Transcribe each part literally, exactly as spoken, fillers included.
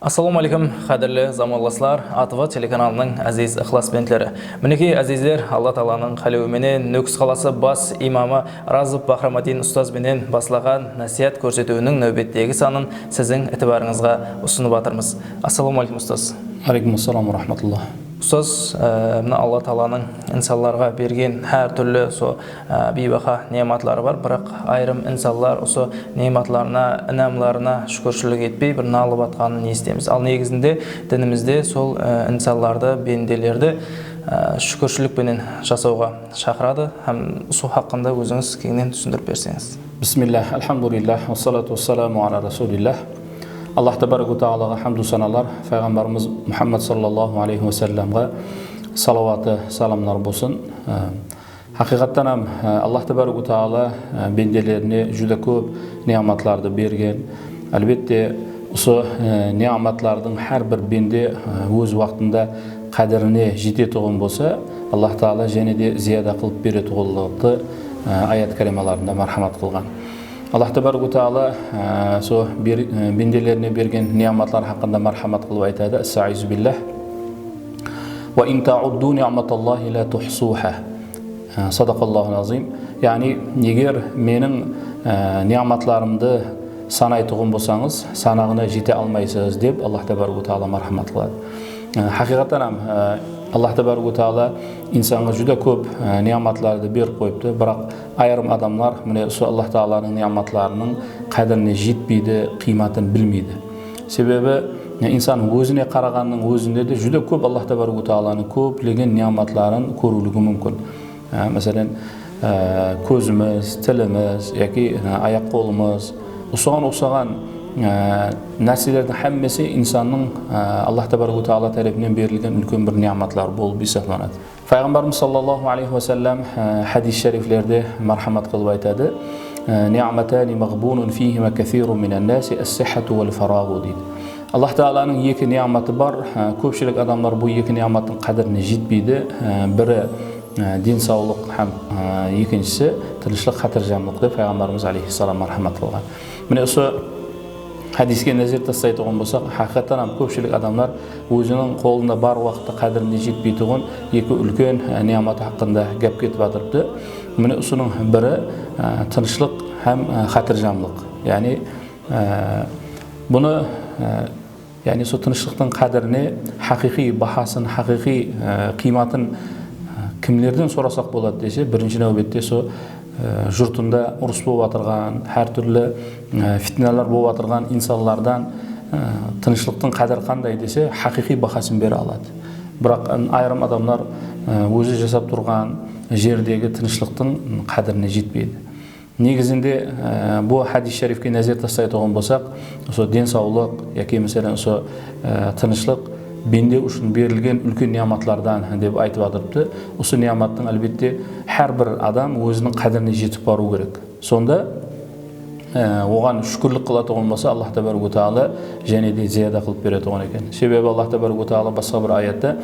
Assalawma aleykum, qádirli zamanlaslar, A T V telekanalınıń áziz ıqlasbentleri. Minekey, ázizler, Alla taalanıń qálewi menen Nókis qalası bas imamı Razov Bahramaddin ustaz benen baslaǵan násiyat kórsetiwiniń náwbettegi sanın siziń itibarıńızǵa usınıp atırmız. Assalawma aleykum, ustaz. Aleykum assalam wa rahmatullah. Ustaz, e, mına Alla taalanıń insanlarǵa bergen hár túrli so, e, biybaha nematları bar, biraq ayırım insanlar usı nematlarına, inamlarına shúkirshilik etpey, bir nalıp atqanın esitemiz. Al negizinde dinimizde sol, e, insanlardı, bendelerdi, e, shúkirshilik penen jasawǵa shaqıradı hám usı haqqında ózińiz keńnen túsindirip berseńiz. Bismillah, alhamdulillah, wassalatu wassalamu ala rasulillah. Allah tabaraka wa taalaǵa hamdu sanalar, Payǵambarımız Muhammad sallallahu alayhi wa sallamǵa salawatı, salamlar bolsın. E, Haqıyqattan hám, e, Allah tabaraka wa taala, e, bendelerine júdá kóp niyamatlardı bergen. Álbette, usı, e, niyamatlardıń hár bir bende, e, óz waqtında qádirine jetetuǵın bolsa, Allah taala jáne de ziyada qılıp beretuǵınlıqtı, e, ayat káriymalarında marhamat qılǵan. Allah tabaraka wa taala, e, so ber-, e, bendelerine bergen niyamatlar haqqında marhamat qılıp aytadı. Estaizu billah. Wa in tauddu ni'matallahi la tuhsuha. Sadaqallahul azim. Yaǵnıy, eger meniń, e, niyamatlarımdı sanaytuǵın bolsańız, sanaǵına jete almaysız, dep Allah tabaraka wa taala marhamat qıladı. E, haqıyqattan hám, e, Allah tabaraka wa taala insanǵa júdá kóp, e, niyamatlardı berip qoyıptı. Biraq ayırım adamlar, mine, usı Allah taalanıń niyamatlarınıń qádirine jetpeydi, qıymatın bilmeydi. Sebebi, e, insan ózine qaraǵannıń ózinde de júdá kóp Allah tabaraka wa taalanıń kóplegen niyamatların kóriwligi múmkin. E, máselen, e, kózimiz, tilimiz yaki, e, ayaq-qolımız, usıǵan uqsaǵan, e, nárselerdiń hámmesi insannıń, e, Allah tabaraka wa taala tárepinen berilgen úlken bir niyamatlar bolıp esaplanadı. Payǵambarımız sallallahu alayhi wa sallam, e, hádis sháriyflerde marhamat qılıp aytadı, e, "Ni'matani maǵbunun fihima kathirun minan nasi, as-sihhatu wal faraǵu", deydi. Allah taalanıń eki niyamatı bar, e, kópshilik adamlar bul eki niyamattıń qádirine jetpeydi. E, biri, e, densawlıq hám, e, ekinshisi tınıshlıq, qátirjamlıq, dep Payǵambarımız alayhissalam marhamat qılǵan. Mine, usı hádiske názer taslaytuǵın bolsaq, haqıyqattan hám kópshilik adamlar óziniń qolında bar waqıtta qádirine jetpeytuǵın eki úlken, e, niyamatı haqqında gáp ketip atırıptı. Mine, usınıń biri, e, tınıshlıq hám, e, qátirjamlıq. Yaǵnıy, e, bunı, e, yaǵnıy, sol tınıshlıqtıń qádirine, haqıyqıy bahasın, haqıyqıy, e, qıymatın, e, kimlerden sorasaq boladı dese, birinshi náwbette sol, e, jurtında urıs bolıp atırǵan, hár túrli, e, fitnalar bolıp atırǵan insanlardan, e, tınıshlıqtıń qádiri qanday dese, haqıyqıy bahasın bere aladı. Biraq ayırım adamlar, e, ózi jasap turǵan jerdegi tınıshlıqtıń qádirine jetpeydi. Negizinde, e, bul hádis sháriyfke názer taslaytuǵın bolsaq, usı densawlıq yaki, máselen, usı, e, tınıshlıq bende ushın berilgen úlken niyamatlardan dep aytıp atırıptı. Usı niyamattıń, álbette, hár bir adam óziniń qádirine jetip barıw kerek. Sonda, e, oǵan shúkirlik qılatuǵın bolsa, Allah tabaraka wa taala jáne de ziyada qılıp beretuǵın eken. Sebebi Allah tabaraka wa taala basqa bir ayatta,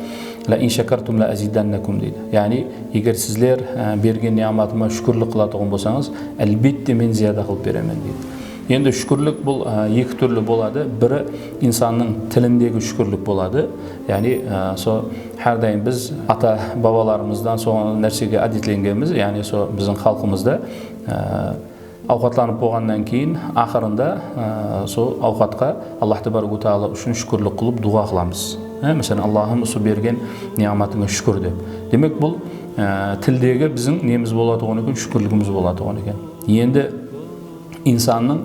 "La in shakartum la azidannakum", deydi. Yaǵnıy, eger sizler, e, bergen niyamatıma shúkirlik qılatuǵın bolsańız, álbette, men ziyada qılıp beremen, deydi. Endi shúkirlik bul, e, eki túrli boladı. Biri insannıń tilindegi shúkirlik boladı. Yaǵnıy, e, so hár dayım biz ata-babalarımızdan sol nársege ádetlengenbiz, yaǵnıy so biziń xalqımızda, e, awqatlanıp bolǵannan keyin, aqırında, e, sol awqatqa Allah tabaraka wa taala ushın shúkirlik qılıp duwa qılamız. E, máselen, "Allahım, usı bergen niyamatıńa shúkir", dep. Demek, bul, e, tildegi biziń nemiz bolatuǵın eken, shúkirligimiz bolatuǵın eken. Endi insannıń,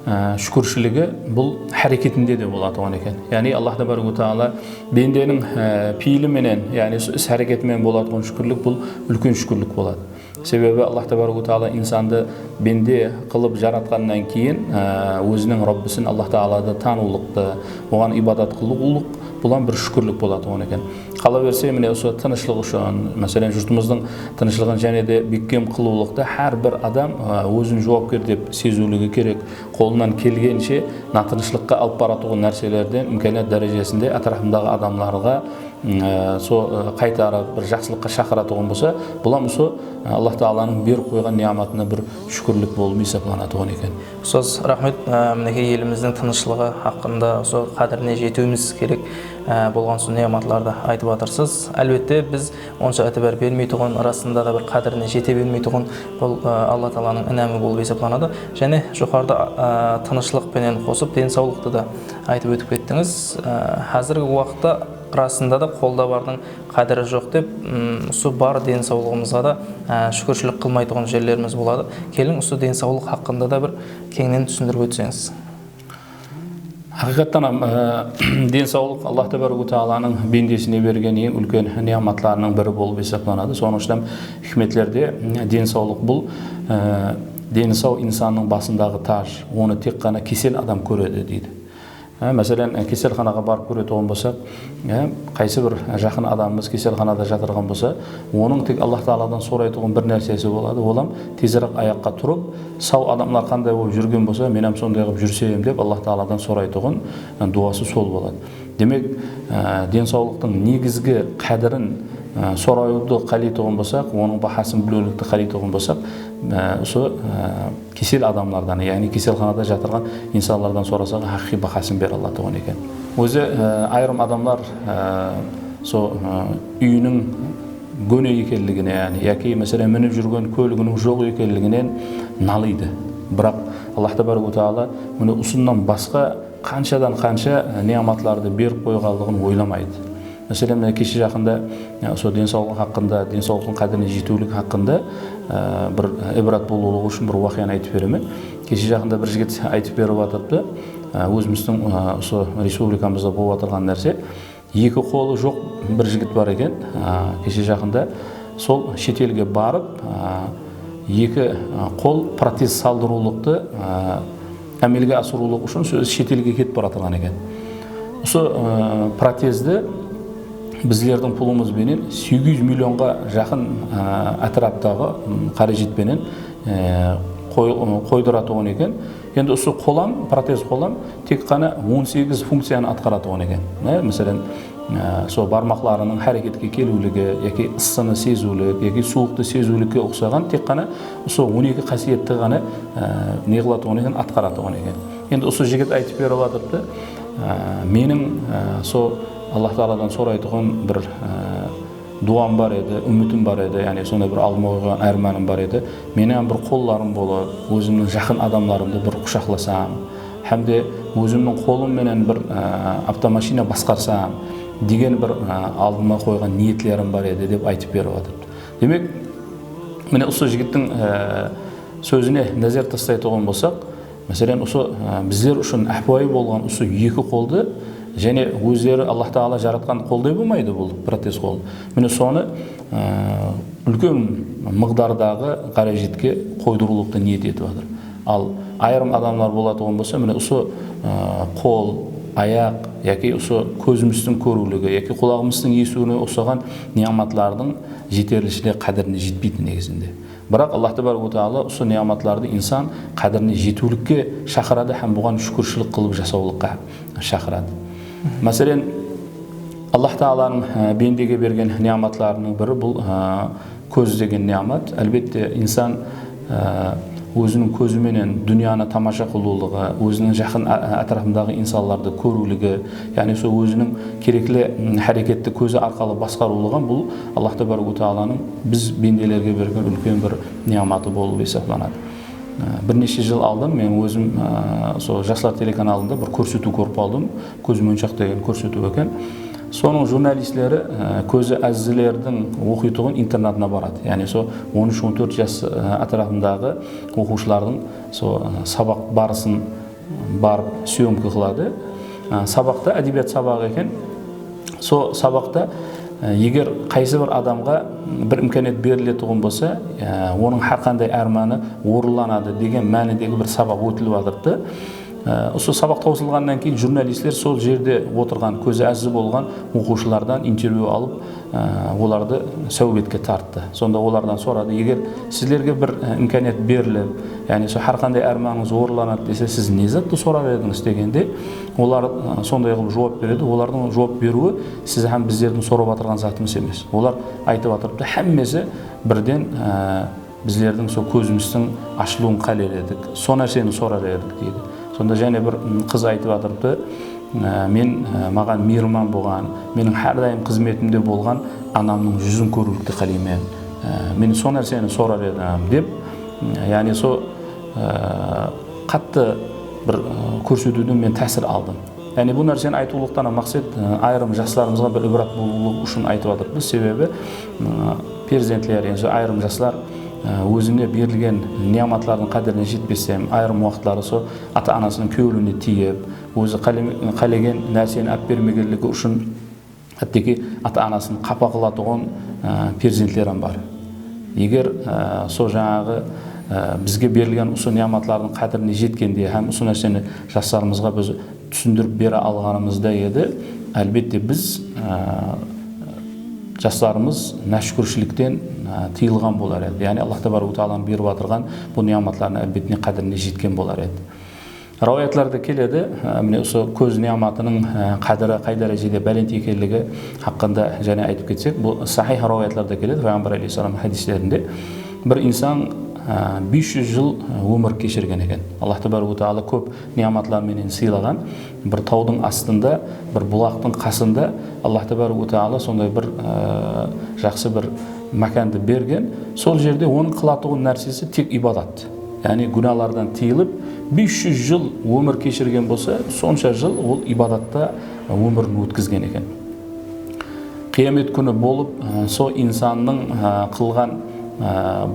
e, shúkirshiligi bul háreketinde de bolatuǵın eken. Yaǵnıy, Allah tabaraka wa taala bendeniń, e, peyili menen, yaǵnıy, usı is-háreketi menen bolatuǵın shúkirlik, bul úlken shúkirlik boladı. Sebebi Allah tabaraka wa taala insandı bende qılıp jaratqannan keyin, e, óziniń Rabbisin, Allah taaladı tanıwlıqtı, oǵan ibadat qılıwlıq, bul hám bir shúkirlik bolatuǵın eken. Qalaberse, mine, usı tınıshlıq ushın, máselen, jurtımızdıń tınıshlıǵın jáne de bekkem qılıwlıqta hár bir adam, e, ózin juwapker dep seziwligi kerek. Qolınan kelgenshe natınıshlıqqa alıp baratuǵın nárselerden imkaniyat dárejesinde átirapındaǵı adamlarǵa e, so, e, qaytarıp, bir jaqsılıqqa shaqıratuǵın bolsa, bul hám usı, e, Allah Taalanıń berip qoyǵan niyamatına bir shúkirlik bolıp esaplanatuǵın eken. Ustaz, raxmet. E, minekey, elimizdiń tınıshlıǵı haqqında, usı qádirine jetiwimiz kerek, e, bolǵan usı niyamatlardı aytıp atırsız. Álbette, biz onsha itibar bermeytuǵın, rasında da bir qádirine jete bermeytuǵın, bul, e, Alla Taalanıń inamı bolıp esaplanadı. Jáne joqarıda, e, tınıshlıq penen qosıp, densawlıqtı da aytıp ótip kettińiz. E, házirgi waqıtta rasında da qolda bardıń qádiri joq dep, ım, usı bar densawlıǵımızǵa da, e, shúkirshilik qılmaytuǵın jerlerimiz boladı. Keliń, usı densawlıq haqqında da bir keńnen túsindirip ótseńiz. Haqıyqattan hám, e, densawlıq Allah tabaraka wa taalanıń bendesine bergen eń úlken niyamatlarınıń biri bolıp esaplanadı. Sonıń ushın hám hikmetlerde, e, densawlıq bul, e, deni saw insannıń basındaǵı taj, onı tek ǵana kesel adam kóredi, deydi. E, máselen, e, keselxanaǵa barıp kóretuǵın bolsaq, e, qaysı bir jaqın adamımız keselxanada jatırǵan bolsa, onıń tek Allah taaladan soraytuǵın bir nársesi boladı, ol hám tezirek ayaqqa turıp, saw adamlar qanday bolıp júrgen bolsa, men hám sonday qılıp júrseyim dep Allah taaladan soraytuǵın, e, duwası sol boladı. Demek, e, densawlıqtıń negizgi qádirin, e, sorawdı qáleytuǵın bolsaq, onıń bahasın biliwlikti qáleytuǵın bolsaq, e, usı, e, kesel adamlardan, yaǵnıy keselxanada jatırǵan insanlardan sorasaq, haqıyqıy bahasın bere alatuǵın eken. Ózi, e, ayırım adamlar, e, so, e, úyiniń góne ekenligine, yaǵnıy, yaki, máselen, minip júrgen kóliginiń joq ekenliginen nalıydı. Biraq Allah tabaraka wa taala mine usınnan basqa qanshadan qansha, e, niyamatlardı berip qoyǵanlıǵın oylamaydı. Máselen, mine keshe jaqında, e, usı densawlıq haqqında, densawlıqtıń qádirine jetiwlik haqqında, e, bir, e, ibrat bolıwlıǵı ushın bir waqıyanı aytıp beremen. Keshe jaqında bir jigit aytıp berip atırıptı, e, ózimizdiń, e, usı respublikamızda bolıp atırǵan nárse. Eki qolı joq bir jigit bar eken. A, keshe jaqında sol shet elge barıp, a, eki, a, qol protez saldırıwlıqtı, a, ámelge asırıwlıq ushın sóz shet elge ketip baratırǵan eken. Usı, a, protezdi bizlerdiń pulımız benen segiz júz millionǵa jaqın, a, átiraptaǵı, m, qárejet penen, e, qoy-, qoydıratuǵın eken. Endi usı qolam, protez qolam tek ǵana on segiz funkciyanı atqaratuǵın eken. E, máselen, e, sol barmaqlarınıń háreketke keliwligi, yaki ıssını seziwlik, yaki suwıqtı seziwlikke uqsaǵan tek ǵana usı on eki qásiyetti ǵana, e, ne qılatuǵın eken, atqaratuǵın eken. Endi usı jigit aytıp berip atırıptı, e, meniń, e, sol Allah taaladan soraytuǵın bir, e, duwam bar edi, úmitim bar edi, yaǵnıy sonday bir aldıma qoyǵan ármanım bar edi. Meni hám bir qollarım bolıp, ózimniń jaqın adamlarımdı bir qushaqlasam, hám de ózimniń qolım menen bir, a, avtomashina basqarsam degen bir, a, aldıma qoyǵan niyetlerim bar edi, dep aytıp berip atırıptı. Demek, mine usı jigittiń, a, sózine názer taslaytuǵın bolsaq, máselen, usı, a, bizler ushın ápiwayı bolǵan usı eki qoldı jáne ózleri Allah taala jaratqan qolday bolmaydı bul protez qol. Mine sonı, a, úlken mıǵdardaǵı qárejetke qoydırıwlıqtı niyet etip atır. Al, ayırım adamlar bolatuǵın bolsa, mine usı, a, qol, ayaq yaki usı kózimizdiń kóriwligi yaki qulaǵımızdıń esitiwine uqsaǵan niyamatlardıń jeterlishili qádirine jetpeydi negizinde. Biraq Allah tabaraka wa taala usı niyamatlardı insan qádirine jetiwlikke shaqıradı hám buǵan shúkirshilik qılıp jasawlıqqa shaqıradı. Máselen, Allah taalanıń, e, bendege bergen niyamatlarınıń biri bul, e, kóz degen niyamat. Álbette, insan, e, óziniń kózi menen dúnyanı tamasha qılıwlıǵı, óziniń jaqın a-, átirapındaǵı insanlardı kóriwligi, yaǵnıy sol óziniń kerekli, m, háreketti kózi arqalı basqarıwlıǵı, bul Allah tabaraka wa taalanıń biz bendelerge bergen úlken bir niyamatı bolıp esaplanadı. E, bir neshe jıl aldın men ózim, e, sol Jaslar telekanalında bir kórsetiw kórip qaldım. Kóz monshaq degen kórsetiw eken. Sonıń jurnalistleri, e, kózi ájizlerdiń oqıytuǵın internatına baradı. Yaǵnıy sol on úsh on tórt jas, e, átirapındaǵı oqıwshılardıń sol, e, sabaq barısın barıp syomka qıladı. A, sabaqta, ádebiyat sabaǵı eken. Sol sabaqta, e, eger qaysı bir adamǵa bir imkaniyat beriletuǵın bolsa, e, onıń hár qanday ármanı orınlanadı degen mánidegi bir sabaq ótilip atırıptı. Á, usı sabaq tawsılǵannan keyin jurnalistler sol jerde otırǵan, kózi áziz bolǵan oqıwshılardan intervyu alıp, á, olardı sáwbetke tarttı. Sonda olardan soradı, "Eger sizlerge bir, á, imkaniyat berilip, yaǵnıy sol hár qanday ármanıńız orınlanadı dese, siz ne zattı sorar edińiz?" degende, olar, á, sonday qılıp juwap beredi. Olardıń juwap beriwi, "Siz hám bizlerdiń sorap atırǵan zatımız emes." Olar aytıp atırıptı, hámmesi birden, á, "Bizlerdiń sol kózimizdiń ashılıwın qáler edik, sol nárseni sorar edik", deydi. Sonda jáne bir, ım, qız aytıp atırıptı, "Á, men, á, maǵan miyirman bolǵan, meniń hár dayım xızmetimde bolǵan anamnıń júzin kóriwlikti qáleymen. Á, men sol nárseni sorar edim", dep, ım, yaǵnıy sol, á, qattı bir, á, kórsetiwden men tásir aldım. Yaǵnıy, bul nárseni aytıwlıqtan maqset, e, ayırım jaslarımızǵa bir ibrat bolıwlıǵı ushın aytıp atırıppız. Sebebi, e, perzentler, yaǵnıy, ayırım jaslar, e, ózine berilgen niyamatlardıń qádirine jetpese, ayırım waqıtları sol ata-anasınıń kewline tiyip, ózi qáleme-, qálegen nárseni alıp bermegenligi ushın hátteki ata-anasın qapa qılatuǵın, e, perzentler hám bar. Eger, e, sol jańaǵı, e, bizge berilgen usı niyamatlardıń qádirine jetkende hám usı nárseni jaslarımızǵa biz túsindirip bere alǵanımızda edi, álbette biz, e, jaslarımız náshúkirshilikten, e, tıyılǵan bolar edi. Yaǵnıy Allah tabaraka taalanıń berip atırǵan bul niyamatlarınıń álbette qádirine jetken bolar edi. Ráwiyatlarda keledi, e, mine usı kóz niyamatınıń, e, qádiri qay dárejede bálent ekenligi haqqında jáne aytıp ketsek, bul sahih ráwiyatlarda keledi, Payǵambar alayhissalam hádislerinde bir insan, e, bes júz jıl, e, ómir keshirgen eken. Allah tabaraka taala kóp niyamatlar menen sıylaǵan. Bir tawdıń astında, bir bulaqtıń qasında Allah tabaraka taala sonday bir, e, jaqsı bir mákandı bergen. Sol jerde onıń qılatuǵın nársesi tek ibadat. Yaǵnıy gúnalardan tıyılıp, bes júz jıl ómir keshirgen bolsa, sonsha jıl ol ibadatta ómirin ótkizgen eken. Qıyamet kúni bolıp, e, sol insannıń, e, qılǵan, e,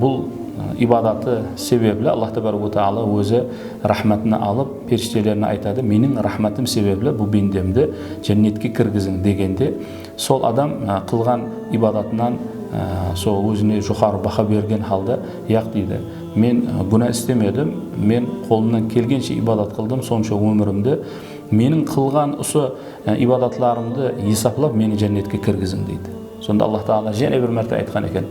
bul, e, ibadatı sebepli Allah tabaraka taala ózi rahmatına alıp, perishtelerine aytadı, "Meniń rahmatım sebepli bul bendemdi jánnetke kirgiziń", degende, sol adam, e, qılǵan ibadatınan, e, sol ózine joqarı baha bergen halda, "Yaq", deydi, "men, e, gúna istemedim, men qolımnan kelgenshe ibadat qıldım, sonsha ómirimdi. Meniń qılǵan usı, e, ibadatlarımdı esaplap, meni jánnetke kirgiziń", deydi. Sonda Allah taala jáne bir márte aytqan eken,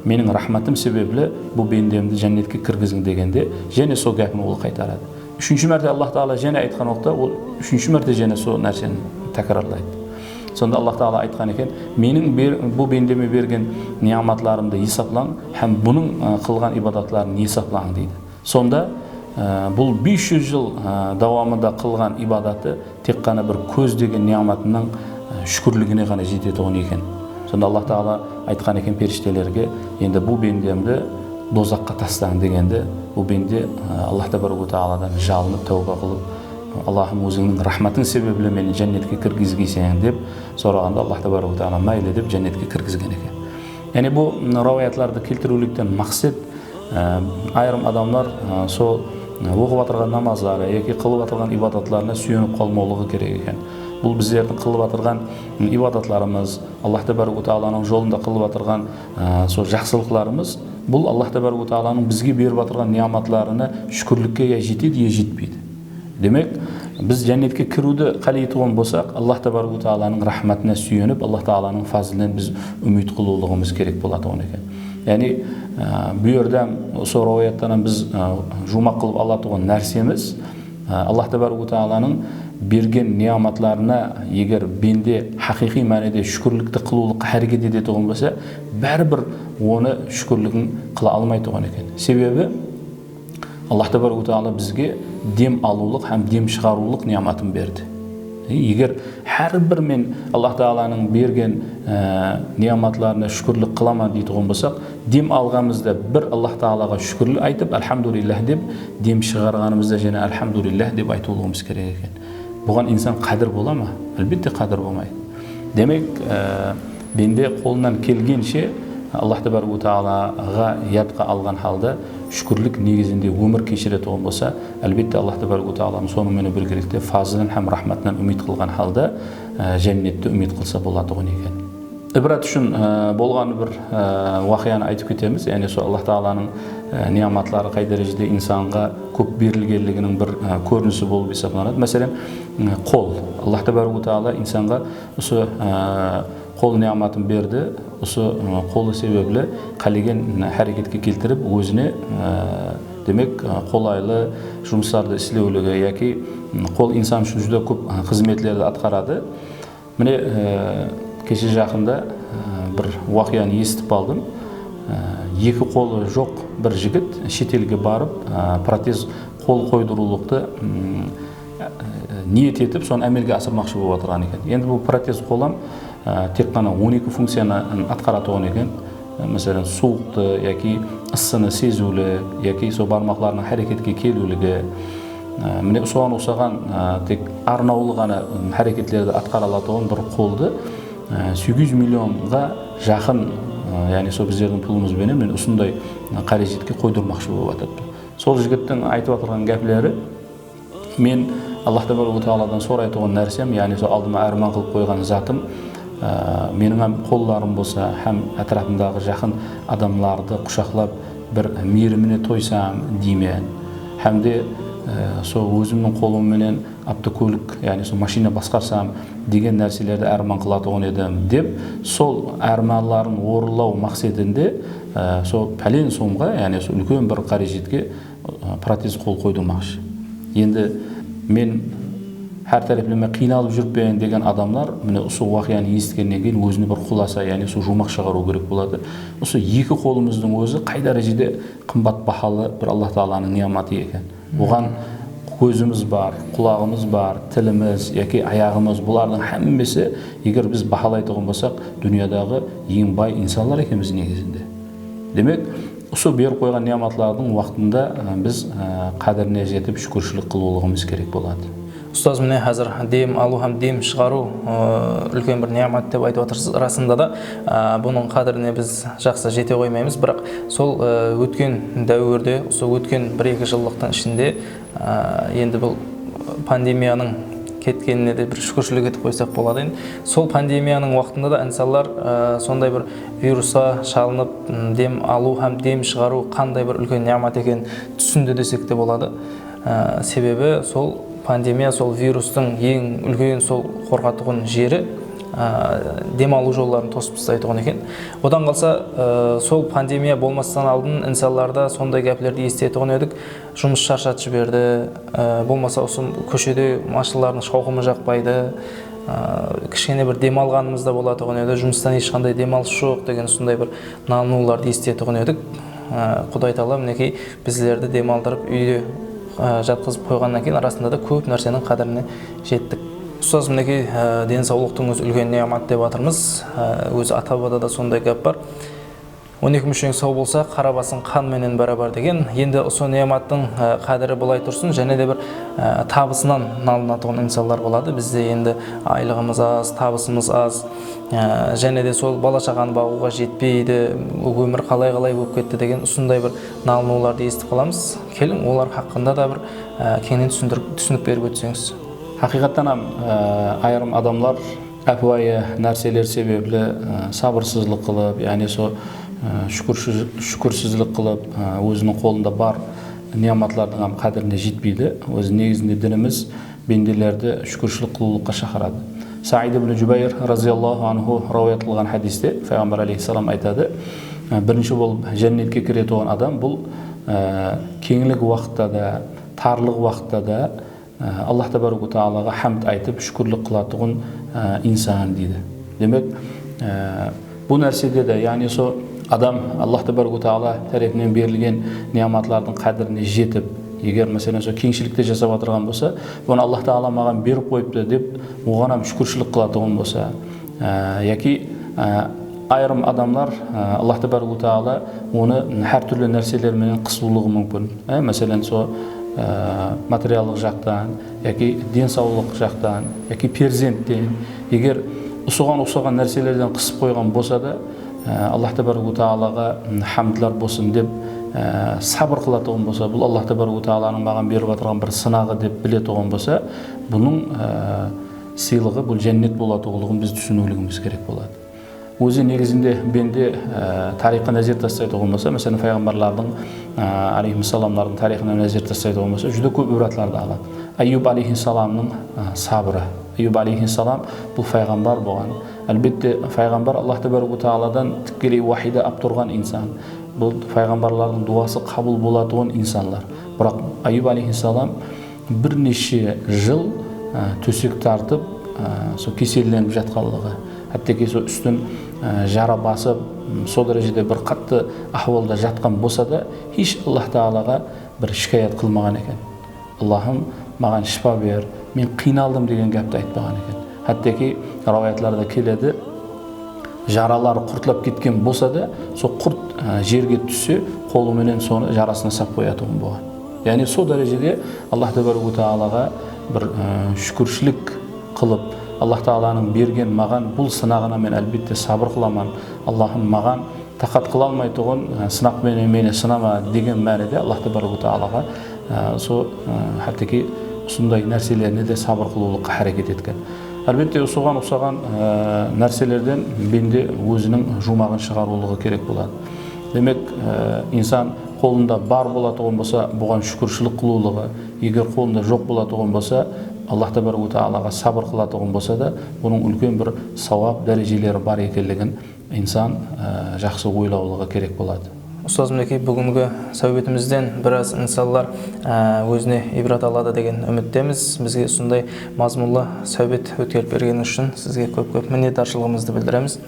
"Meniń rahmatım sebepli bul bendemdi jánnetke kirgiziń", degende, jáne sol gápin ol qaytaradı. Úshinshi márte Allah taala jáne aytqan waqıtta, ol úshinshi márte jáne sol nárseni tákirarlaydı. Sonda Allah taala aytqan eken, "Meniń ber-, bul bendeme bergen niyamatlarımdı esaplań hám bunıń, ı, qılǵan ibadatların esaplań", deydi. Sonda, ı, bul bes júz jıl, ı, dawamında qılǵan ibadatı tek ǵana bir kóz degen niyamatınıń, ı, shúkirligine ǵana jetetuǵın eken. Sonda Allah taala aytqan eken perishtelerge, "Endi bul bendemdi dozaqqa taslań", degende, bul bende, ı, Allah tabaraka taaladan jalınıp, táwba qılıp, "Allahım, ózińniń rahmatıń sebepli meni jánnetke kirgizgeyseń", dep soraǵanda, Allah tabaraka taala "Máyli", dep jánnetke kirgizgen eken. Yaǵnıy bul, ım, ráwiyatlardı keltiriwlikten maqset, e, ayırım adamlar, e, sol, e, oqıp atırǵan namazları yaki qılıp atırǵan ibadatlarına súyenip qalmawlıǵı kerek eken. Bul bizlerdiń qılıp atırǵan, ım, ibadatlarımız, Allah tabaraka taalanıń jolında qılıp atırǵan, e, sol jaqsılıqlarımız, bul Allah tabaraka taalanıń bizge berip atırǵan niyamatlarına shúkirlikke ya jetedi, ya jetpeydi. Demek, biz jánnetke kiriwdi qáleytuǵın bolsaq, Allah tabaraka taalanıń rahmatına súyenip, Allah taalanıń fazlinen biz úmit qılıwlıǵımız kerek bolatuǵın eken. Yaǵnıy, e, bul jerden, usı ráwiyattan hám biz, e, juwmaq qılıp alatuǵın nársemiz, e, Allah tabaraka taalanıń bergen niyamatlarına eger bende haqıyqıy mánide shúkirlikti qılıwlıqqa háreket etetuǵın bolsa, báribir onı shúkirligin qıla almaytuǵın eken. Sebebi, Allah tabaraka taala bizge dem alıwlıq hám dem shıǵarıwlıq niyamatın berdi. E, eger hár bir men Allah taalanıń bergen, e, niyamatlarına shúkirlik qılaman deytuǵın bolsaq, dem alǵanımızda bir Allah taalaǵa shúkirlik aytıp, "Alhamdulillah", dep, dem shıǵarǵanımızda jáne "Alhamdulillah" dep aytıwlıǵımız kerek eken. Buǵan insan qádir bola ma? Álbette, qádir bolmaydı. Demek, e, bende qolınan kelgenshe Allah tabaraka taalaǵa yadqa alǵan halda shúkirlik negizinde ómir keshiretuǵın bolsa, álbette, Allah tabaraka taalanıń sonıń menen birgelikte fazlın hám rahmatınan úmit qılǵan halda, e, jánnetti úmit qılsa bolatuǵın eken. Ibrat ushın, e, bolǵan bir, e, waqıyanı aytıp ketemiz. Yaǵnıy, sol Allah Taalanıń, e, niyamatları qay dárejede insanǵa kóp berilgenliginiń bir, e, kórinisi bolıp esaplanadı. Máselen, e, qol. Allah Tabaraka Taala insanǵa usı, e, qol niyamatın berdi. Usı, e, qolı sebepli qálegen háreketke keltirip, ózine, e, demek, e, qolaylı jumıslardı islewligi yaki, m, qol insan ushın júdá kóp, e, xızmetlerdi atqaradı. Mine, e, keshe jaqında, e, bir waqıyanı esitip qaldım. E, eki qolı joq bir jigit shet elge barıp, e, protez qol qoydırıwlıqtı, mm, e, niyet etip, sonı ámelge asırmaqshı bolıp atırǵan eken. Endi bul protez qolam, e, tek ǵana on eki funkciyanı atqaratuǵın eken. Máselen, suwıqtı yaki ıssını seziwli yaki sol barmaqlarınıń háreketke keliwligi, e, mine, usıǵan uqsaǵan, e, tek arnawlı ǵana, m, háreketlerdi atqara alatuǵın bir qoldı, e, segiz júz millionǵa jaqın, e, yaǵnıy sol bizlerdiń pulımız benen mine usınday, e, qárejetke qoydırmaqshı bolıp atırıptı. Sol jigittiń aytıp atırǵan gápleri, Men Allah Tabaraka Taaladan soraytuǵın nársem, yaǵnıy sol aldıma árman qılıp qoyǵan zatım, e, meniń hám qollarım bolsa, hám átirapımdaǵı jaqın adamlardı qushaqlap, bir miyrimine toysam, deymen. Hám de, e, sol ózimniń qolım menen avtokólik, yaǵnıy sol mashina basqarsam, degen nárselerdi árman qılatuǵın edim, dep, sol ármanların orınlaw maqsetinde, e, sol pálen somǵa, yaǵnıy sol úlken bir qárejetke protez qol qoydırmaqshı. Endi men hár tárepleme qıynalıp júrpen degen adamlar, mine, usı waqıyanı esitkennen keyin ózine bir xulasa, yaǵnıy usı juwmaq shıǵarıw kerek boladı. Usı eki qolımızdıń ózi qay dárejede qımbat bahalı bir Allah Taalanıń niyamatı eken. Oǵan kózimiz bar, qulaǵımız bar, tilimiz yaki ayaǵımız, bulardıń hámmesi, eger biz bahalaytuǵın bolsaq, dúnyadaǵı eń bay insanlar ekenbiz negizinde. Demek, usı berip qoyǵan niyamatlardıń waqtında, ı, biz, ı, qádirine jetip, shúkirshilik qılıwlıǵımız kerek boladı. Ustaz, mine, házir dem alıw hám dem shıǵarıw, ı, úlken bir niyamat dep aytıp atırsız. Rasında da, ı, bunıń qádirine biz jaqsı jete qoymaymız. Biraq sol, ı, ótken dáwirde, usı ótken bir-eki jıllıqtıń ishinde, Á, endi bul pandemiyanıń ketkenine de bir shúkirshilik etip qoysaq boladı endi. Sol pandemiyanıń waqtında da insanlar, á, sonday bir virusqa shalınıp, m, dem alıw hám dem shıǵarıw qanday bir úlken niyamat ekenin túsindi desek te boladı. Á, sebebi sol pandemiya, sol virustıń eń úlken sol qorqatuǵın jeri, á, dem alıw jolların tosıp taslaytuǵın eken. Odan qalsa, á, sol pandemiya bolmastan aldın insanlarda sonday gáplerdi esitetuǵın edik. Jumıs sharshatıp jiberdi, e, bolmasa usı kóshede mashinalardıń shawqımı jaqpaydı, e, kishkene bir dem alǵanımız da bolatuǵın edi, jumıstan hesh qanday dem alıs joq degen usınday bir nalınıwlardı esitetuǵın edik. E, Quday Taala, minekey, bizlerdi dem aldırıp, úyde, e, jatqızıp qoyǵannan keyin arasında da kóp nárseniń qádirine jettik. Ustaz, minekey, e, densawlıqtıń ózi úlken niyamat dep atırmız. E, ózi ata-babada da sonday gáp bar. On eki músheń saw bolsa, qara basıń qan menen barabar degen. Endi usı niyamattıń, e, qádiri bılay tursın, jáne de bir, e, tabısınan nalınatuǵın insanlar boladı. Bizde endi aylıǵımız az, tabısımız az, e, jáne de sol bala-shaǵanı baǵıwǵa jetpeydi, ómir qalay-qalay bolıp ketti degen usınday bir nalınıwlardı esitip qalamız. Keliń, olar haqqında da bir, e, keńnen túsindirip, túsinik berip ótseńiz. Haqıyqattan hám, e, ayırım adamlar ápiwayı nárseler sebepli, e, sabırsızlıq qılıp, yaǵnıy sol, e, shúkirsiz-, shúkirsizlik qılıp, e, óziniń qolında bar niyamatlardıń hám qádirine jetpeydi. Ózi negizinde dinimiz bendelerdi shúkirshilik qılıwlıqqa shaqıradı. Said ibn Jubayr razıyallahu anhu ráwiyat qılǵan hádiste Payǵambar alayhissalam aytadı, e, birinshi bolıp jánnetke kiretuǵın adam bul, e, keńlik waqıtta da, tarlıq waqıtta da, Á, Allah Tabaraka Taalaǵa hámd aytıp, shúkirlik qılatuǵın, á, insan, deydi. Demek, á, bul nársede de, yaǵnıy sol adam Allah Tabaraka Taala tárepinen berilgen niyamatlardıń qádirine jetip, eger, máselen, sol keńshilikte jasap atırǵan bolsa, bunı Allah Taala maǵan berip qoyıptı dep, oǵan hám shúkirshilik qılatuǵın bolsa, á, yaki, á, ayırım adamlar, á, Allah Tabaraka Taala onı hár túrli nárseler menen qısıwlıǵı múmkin. Á, máselen, sol, á, materiallıq jaqtan, yaki densawlıq jaqtan, yaki perzentten, eger usıǵan uqsaǵan nárselerden qısıp qoyǵan bolsa da, á, Allah Tabaraka Taalaǵa, m, hamdlar bolsın dep, á, sabır qılatuǵın bolsa, bul Allah Tabaraka Taalanıń maǵan berip atırǵan bir sınaǵı dep biletuǵın bolsa, bunıń, á, sıylıǵı bul jánnet bolatuǵınlıǵın biz túsiniwligimiz kerek boladı. Ózi negizinde bende, e, tariyxqa názer taslaytuǵın bolsa, máselen, fayǵambarlardıń, e, alayhissalamlardıń tariyxına názer taslaytuǵın bolsa, júdá kóp ibratlardı aladı. Ayyub alayhissalamnıń, e, sabırı. Ayyub alayhissalam bul fayǵambar bolǵan. Álbette, fayǵambar Allah tabaraka taaladan tikkeley wahiydi alıp turǵan insan. Bul fayǵambarlardıń duwası qabıl bolatuǵın insanlar. Biraq Ayyub alayhissalam bir neshe jıl, e, tósek tartıp, e, sol kesellenip jatqanlıǵı, hátteki sol ústin, e, jara basıp, m, sol dárejede bir qattı ahwalda jatqan bolsa da, hesh Allah taalaǵa bir shikayat qılmaǵan eken. "Allahım, maǵan shıpa ber, men qıynaldım," degen gápti aytpaǵan eken. Hátteki rawayatlarda keledi, jaraları qurtlap ketken bolsa da, sol qurt, e, jerge tússe, qolı menen sonı jarasına sap qoyatuǵın bolǵan. Yaǵnıy, sol dárejede Allah tabaraka taalaǵa bir, e, shúkirshilik qılıp, Allah taalanıń bergen maǵan bul sınaǵına men, álbette, sabır qılaman. Allahım, maǵan taqat qıla almaytuǵın, e, sınaq penen meni sınama degen mánide Allah tabaraka taalaǵa, e, so, e, hátteki usınday nárselerine de sabır qılıwlıqqa háreket etken. Álbette, usıǵan uqsaǵan, e, nárselerden bende óziniń juwmaǵın shıǵarıwlıǵı kerek boladı. Demek, e, insan qolında bar bolatuǵın bolsa, buǵan shúkirshilik qılıwlıǵı, eger qolında joq bolatuǵın bolsa, Allah tabaraka taalaǵa sabır qılatuǵın bolsa da, bunıń úlken bir sawap dárejeleri bar ekenligin insan, e, jaqsı oylawlıǵı kerek boladı. Ustaz, minekey, búgingi sáwbetimizden biraz insanlar, e, ózine ibrat aladı degen úmittemiz. Bizge usınday mazmunlı sáwbet ótkerip bergenińiz ushın sizge kóp-kóp minnetdarshılıǵımızdı bildiremiz.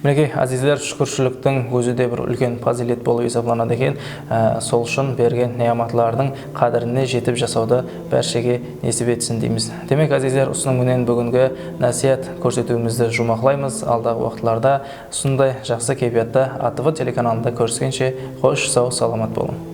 Minekey, ázizler, shúkirshiliktiń ózi de bir úlken pazıylet bolıp esaplanadı eken. E, sol ushın bergen niyamatlardıń qádirine jetip jasawdı bárshege nesip etsin deymiz. Demek, ázizler, usınıń menen búgingi násiyat kórsetiwimizdi juwmaqlaymız. Aldaǵı waqıtlarda usınday jaqsı keypiyatta A T V telekanalında kóriskenshe, xosh, saw, salamat bolıń.